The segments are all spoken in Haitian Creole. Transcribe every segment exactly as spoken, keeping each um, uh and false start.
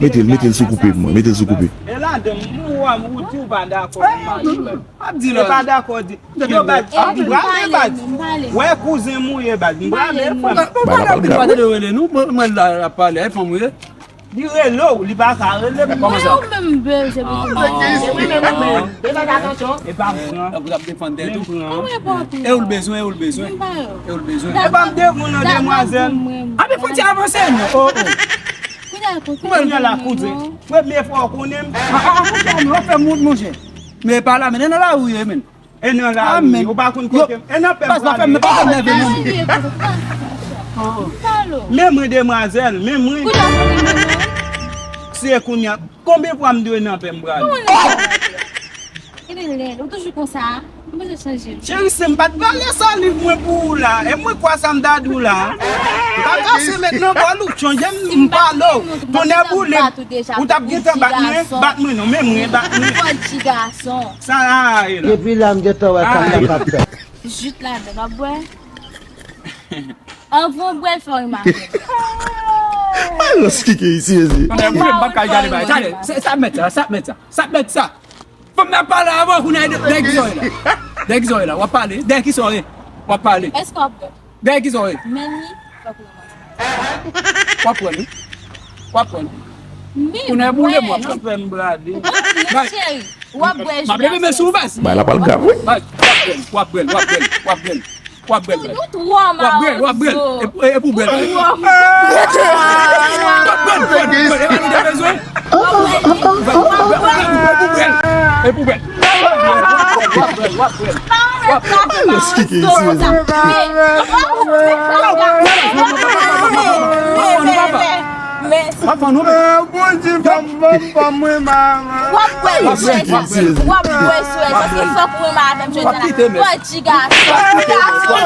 Mete l, mete l sou koupe pou mwen, mete l sou koupe. E ladan, m ou a, m ou di ou pa dakò pou mari mwen. M ap di lòt. E pa dakò di. Yo, baz, m prale, baz. Wè kouzen m ou ye, baz. M prale, frè m. Ou pa nan pil pale de rele nou, mwen, mwen la, la pale, e fanm ou ye? Li rele w, li pa ka rele m. Kòman sa? Mwen menm, baz, se pou mwen. E pa m pran. Ou t ap defann tèt ou. E ou l bezwen, e ou l bezwen. E ou l bezwen. E pa m defann nan demwazèl. A, men fò ti avanse, non. Oh, oh. Kounya la, kouzen. Premye fwa w konnen m. A, a, a, kouzen, w ap fè m wont, monchè. Men e pa la, men e nan lari, men. E nan lari, ou pa konn kote m. E nan pè m prale. Pas pa fè m, pa fè m nève, non. Men mwen, demwazèl, men mwen. Se kounya, konbyen fwa m dwe nan pè m prale? Ou toujou konsa. Ou bezwen chanje. Cheri, se m pa t prale sa liv mwen pou ou la. E mwen kwè sa m ta di w la. M pa kase met nan bòl ou, chonje m, m pale w. Tonnè boule, ou t ap gentan bat mwen, bat mwen non, men mwen bat mwen. Fò di gason. Sa la, e la. Depi la, m gentan wè sa m t ap fè. Jus ladan, w ap bwè? Anvan w bwè l, fè w remake. Alòs, ki ke isi, isi? Tonnè boule, m pa ka gade bagay. Gade, sa mèt sa, sa mèt sa, sa mèt sa. Fanm nan pale avan, kounye a, dèyè ki sa w ye la? Dèyè ki sa w ye la? W ap pale? Dèyè ki sa w ye? W ap pale? Èske w ap bwè? Dèyè ki sa w ye? Men li, fòk ou renmen. W ap pran li? W ap pran li? Men kounye a boule m, w ap pran li. Fè m brade. Bay. Cheri, w ap bwè jus la. M ap leve men sou ou, baz. Bay la pral grav, wi. Bay, w ap bwè l, w ap bwè l, w ap bwè l, w ap bwè l. W ap bwè l, baz. Ou twò mal. W ap bwè l, w ap bwè l. E pou, e pou bwè l. Ou twò mal. W ap bwè l, bwè l, bwè l. E pa nou te bezwen. W ap bwè l. E pou bwè l. W ap bwè l, w ap bwè l. W ap bwè l. Mèsi. W ap fè nou. Bondye, fè m, fè m, fè m renmen avè w. W ap bwè, w ap bwè, w ap bwè, w ap bwè, w ap bwè, w ap bwè. Paske fòk ou renmen avè m jodi a. Fò di gason, gason.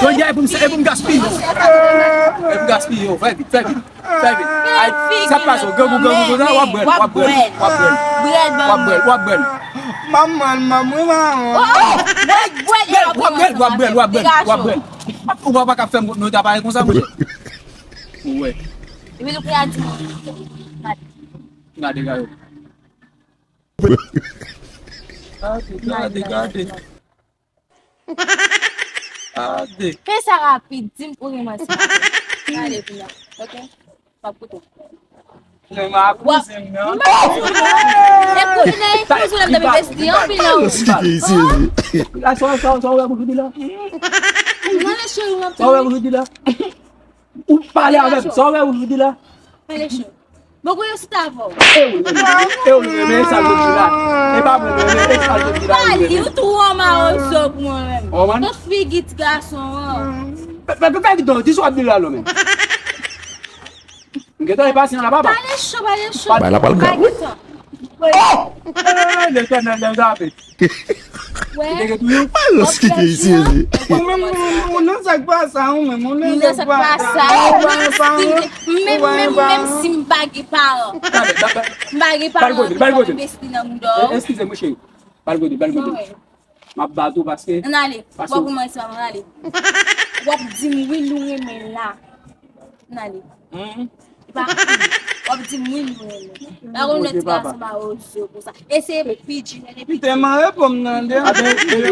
Jodi a, e pou m, e pou m gaspiye. E pou m gaspiye, fè vit, fè vit, fè vit. Ay, sa pase, grangou, grangou, konsa, w ap bwè l, w ap bwè l, w ap bwè l. W ap bwè l, w ap bwè l. Manman, manman, manman. W ap bwè l, w ap bwè l, w ap bwè l, w ap bwè l. Ou pa, pa ka fè m, nou ta pale konsa, monchè. Ou wè. Epi nou pral di. Gade, gade. Gade, gade, gade. Gade. Fè sa rapid, di m ou renmen sa. Gade, kounya. Ok? M ap koute w. Renmen ak kouzen m nan. M ap di w non. Ekout, men, kouzen m nan, m te vesti anpil nan ou. Sa w, sa w, sa w wè pou jodi la? Non, men cheri, m ap. Sa w wè pou jodi la? Ou pale avè m. Sa w wè pou jodi la? Pale cho. Bon, kounye a se ta avè w. E ou, e ou, e ou, e sa l di la. E pa mwen, e sa l di la. Pale, ou twò mawozo pou mwen menm. Ou konprann? Tout figi ti gason an. Fè, fè, fè, fè, di sa w ap di la, non, men. M gentan enpasyan la, papa. Pale cho, pale cho. Bay la pral grav, wi. Oh! Eh, Letènèl dèzape. Wè. Alòs, ki ke isi, isi? Ou menm, ou, ou nan sa k pa sa, ou menm, ou nan sa k pa sa. Ou pa gen paran, ou pa gen paran. Menm, menm, menm si m pa gen paran. M pa gen paran, m pa gen paran, m pa gen paran. Eskize m, wi, cheri. Ba l kote, ba l kote. M ap bat ou paske. Ann ale. W ap koumanse, ann ale. W ap di m wi nou renmen la. Ann ale. Epa, w ap di m wi nou renmen. Pa konn lòt ti gason mawozo konsa. E se pi di men epi. M te mare pou m nan de. M te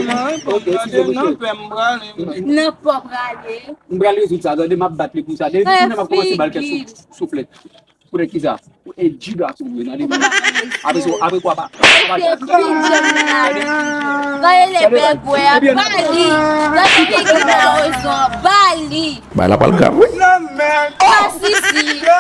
mare pou m nan de. Nan pè m prale. Nan pè w prale. M pral rezoud sa, tande, m ap bat li pou sa. Depi kounya m ap kòmanse ba l kèk souf-, souflèt. Pou nèg ki sa? Ou e di gason vre, tande. Apre sa, apre kwa pa. Gade le bègwè a, ba li. Gade figi mawozo, ba li. Bay la pral grav, wi. Masisi, bègwè.